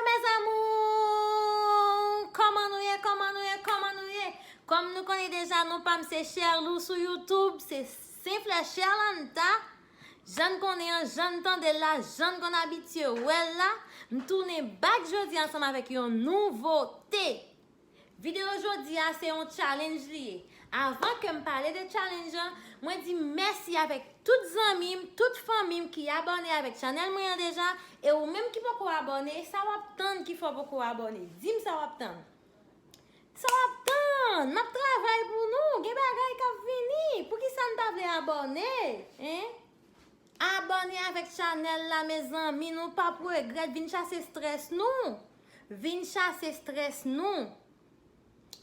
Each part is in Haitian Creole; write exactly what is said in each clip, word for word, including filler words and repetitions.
Mes amours, kòman nou ye, kòman nou ye, kòman nou ye? Kòm nou konnen deja, non pa m se Cherlou sou YouTube, se Senflè Cherlanta. Jan n konnen an, jan n tande l la, jan n konn abitye wè l la, m tounen back jodi ansanm avèk yon nouvote. Videyo jodi a se yon challenge li ye. Avan ke m pale de challenge an, mwen di mèsi avèk tout zanmi m, tout fanmi m ki abòne avèk chanèl mwen an deja, e ou menm ki poko abòne, sa w ap tann ki fè w poko abòne? Di m sa w ap tann. Sa w ap tann? M ap travay pou nou, gen bagay k ap vini. Poukisa n pa vle abòne? Hein? Abòne avèk chanèl la, mezanmi, nou p ap regrèt. Vin chase strès nou. Vin chase strès nou.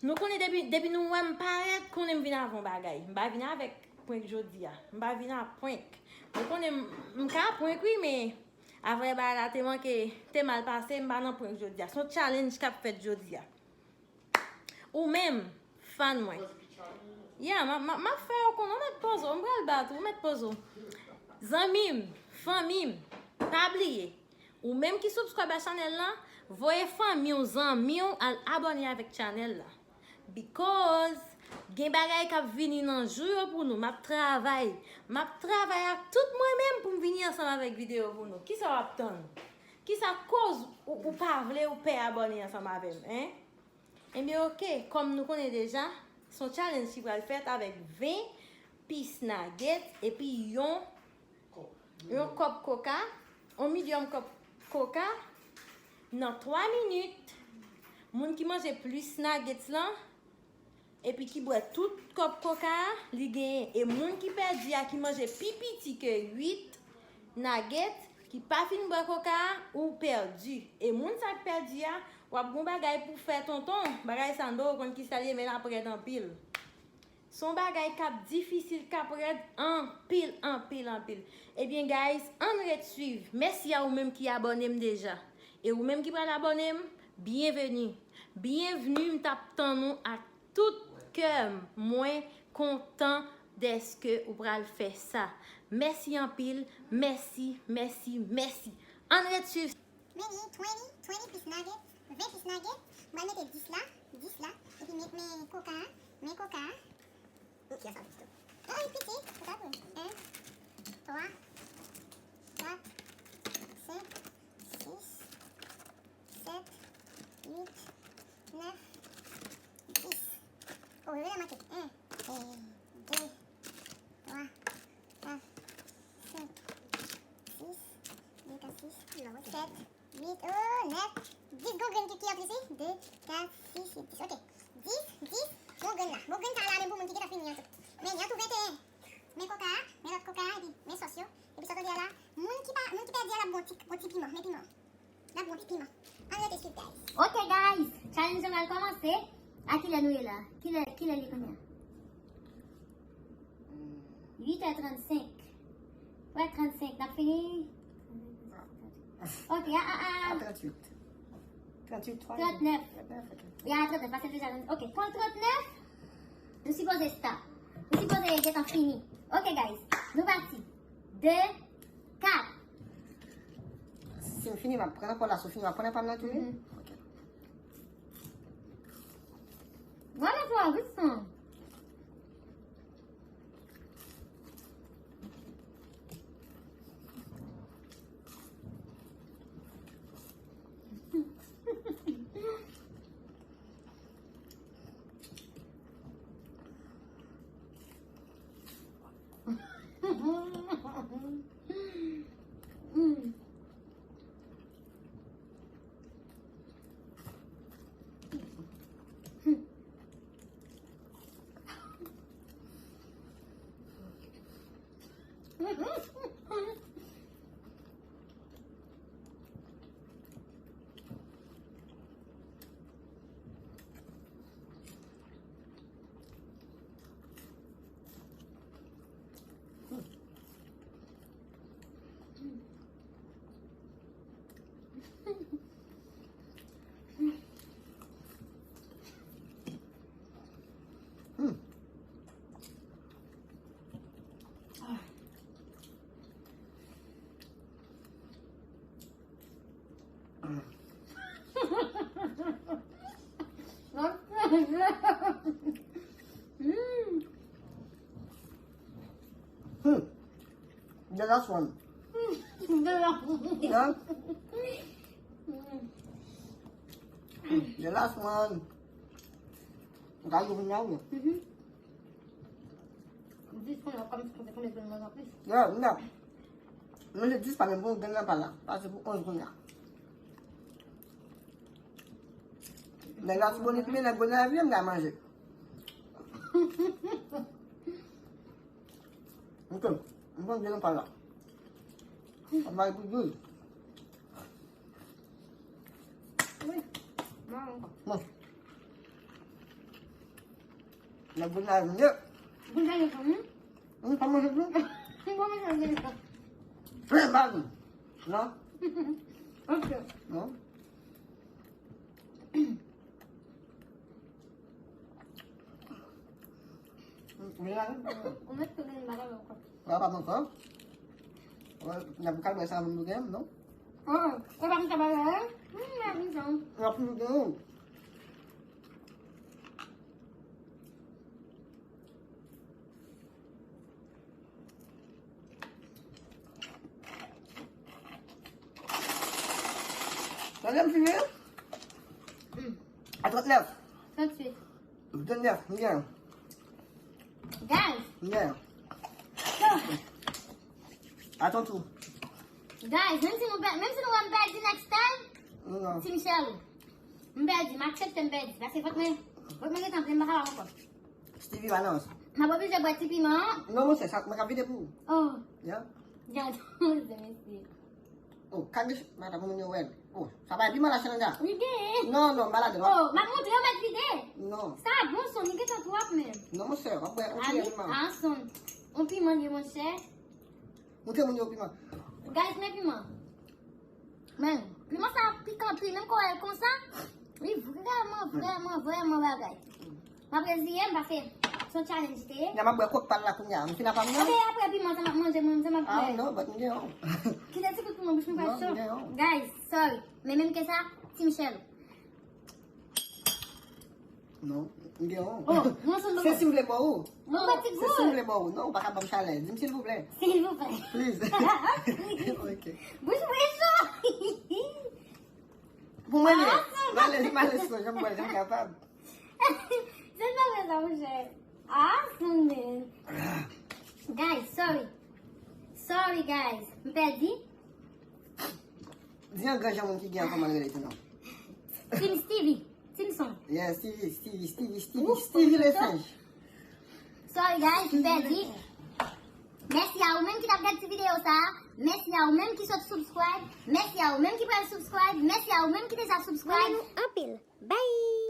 Nou konnen depi, depi nou wè m parèt, konnen m vin avè yon bagay. M pa vin avèk prank jodi a. M pa vin a prank. Nou konnen m, m ka prank wi, men apre bagay la te manke, te mal pase, m pa nan prank jodi a. Se yon challenge k ap fèt jodi a. Ou menm, fan mwen. Yeah, m ap, m ap, m ap fè yo konnen, ou mèt poze w, m pral bat ou, ou mèt poze w. Zanmi m, fanmi m, pa bliye, ou menm ki subscribe a chanèl la, voye fanmi w, zanmi w al abòne avèk chanèl la. Because gen bagay k ap vini nan jou yo pou nou. M ap travay. M ap travay ak tout mwen menm pou m vini ansanm avèk videyo pou nou. Kisa w ap tann? Kisa koz ou, ou pa vle, ou pè abòne ansanm avè m, hein? Ebyen, oke, kòm nou konnen deja, se yon challenge ki pral fèt avèk ven pis nugget epi yon, yon kòp koka, yon medium kòp koka, nan twa minit. Moun ki manje plis nuggets lan, epi ki bwè tout kòp koka a, li genyen. E moun ki pèdi a ki manje pi piti ke uit nugget, ki pa fin bwè koka a, ou pèdi. E moun sa k pèdi a, w ap gon bagay pou fè, tonton. Bagay sa, m poko konn kisa l ye, men l ap rèd anpil. Se yon bagay k ap difisil, k ap rèd anpil, anpil, anpil. Ebyen, guys, ann ret swiv. Mèsi a ou menm ki abòne m deja. E ou menm ki pral abòne m, byenveni. Byenveni, m t ap tann ou ak tout kè m. Mwen kontan dèske ou pral fè sa. Mèsi anpil, mèsi, mèsi, mèsi. Ann ret swiv. Meni, twenty, twenty piece nugget, ven piece nugget, m pral mete dis la, dis la, epi men, men koka a, men koka a. Ki a sa pito? Ah, li piti, se pa pou. En, twa, kat, senk, sis, sèt, uit, nèf, dis. Oh, rele la manke. En, e, de, twa, kat, senk, sis, de, kat, sis, sèt, uit, oh, nèf, dis. Gon grenn ki, ki ap lise. De, kat, sis, uit, dis. Oke. Dis, dis. Gon grenn la. Gon grenn sa la menm pou moun ki gentan fini an tou. Men li an tou venteyen. Men koka a, men lòt koka a, epi men sòs yo. Epi sa w tande a la, moun ki pa, moun ki pèdi a l ap gon ti, gon ti piman. Men piman. L ap gon ti piman. Ann rete swiv, guys. Ok, guys. Challenge lan pral kòmanse. A kilè nou ye la? Kilè, kilè li kounye a? Huit heures trente-cinq. Wè, trannsenk, n ap fini. Ok, a, a, a. A tranntuit. Tranntuit, twa. Trannèf. Trannèf, ok. Ya, trannèf, pase deja. Ok, pwen trannèf. Nou sipoze stop. Nou sipoze gentan fini. Ok, guys. Nou pati. De, kat. Si m fini, m ap pran nan pa w la. Si w fini, w ap pran nan pa m nan tou, wi? Mhm. Ok. Vwala, vwala, vit san. Hmm. The last one. The last one. Yeah? The last one. Gade pou nou. Mhm. Dis pou nou, kòm si konte konbyen grenn mwen anplis. Yeah, yeah. Mwen se dis pa menm pou yon grenn nan pa la. Pase pou onz grenn la. Nèg la ti bonit men nèg grenn la vle m ka manje. Ok. M konn grenn nan pa la. An bay pou dous. Wi. Mwen ankò. Bon. Nèg grenn la vle. Grenn la vle. Ou pa manje tou? M pa manje tou. Fè bag. Non? Ok. Non? Ou mèt tou gen bagay ankò. Wè, pa ankò. Wè, n ap kal wè sa moun nou gen, non? Ah, e pa m sa bagay, eh? Hmm, m ap di sa. N ap nou gen. Tande m fini? Hmm. A trannèf. Trannwit. Trannèf, m gen. Guys. M gen. So, a ton tou. Guys, menm si nou pè-, menm si nou wè m pèdi next time, non. Team Sherlou. M pèdi, m aksepte m pèdi. Paske fòk mwen, fòk mwen gentan vle, m pa kapab ankò. Stevie, balance. M ap oblije bwè ti piman an. Non, monchè, sa, mwen ka vide pou ou. Oh. Yeah. Gad, mesye. Oh, kage, madam, moun yo wè. Oh, sa pa piman la, Shananda. Li genyen. Non, non, m pa ladan. Oh, m ap montre yo mèt vide. Non. Sa bon, son, li gentan twòp menm. Non, monchè, w ap bwè yon kiyè piman. Ah, son. Yon piman, li, monchè. Montre moun yo piman. Guys, men piman. Men, piman sa pikan anpil, menm kan w wè l konsa, li vrèman, vrèman, vrèman bagay. M ap reziye m, paske se yon challenge li te ye. N a m ap bwè kòk pa l la kounye a. M fin ap ap nan. Apre, apre piman sa m ap manje, mwen, sa m ap bwè. Ah, non, but m gen yon. Kite ti kout piman bouch mwen pral cho. Non, m gen yon. Guys, sorry. Men menm ke sa, Team Sherlou. Non, m gen yon. Oh, non, se si m vle ba ou. Non, se si m vle ba ou. Non, ou pa ka ban m chalè. Di m silvouplè. Silvouplè. Please. Ok. Bouch mwen cho. Pou mwen, ah, m ale, m ale sou, jan m wè, jan m kapab. Se pa vre sa, monchè. Ah, son, man. Guys, sorry. Sorry, guys. M pèdi. Di an gran jan moun ki gen an kòman l rele tou non. Team Stevie. Team Son. Yeah, Stevie, Stevie, Stevie, Stevie, Stevie Lesange. Sorry, guys, m pèdi. Mèsi a ou menm ki t ap gad ti videyo sa a. Mèsi a ou menm ki sot subscribe. Mèsi a ou menm ki pral subscribe. Mèsi a ou menm ki deja subscribe. Renmen nou anpil. Bye!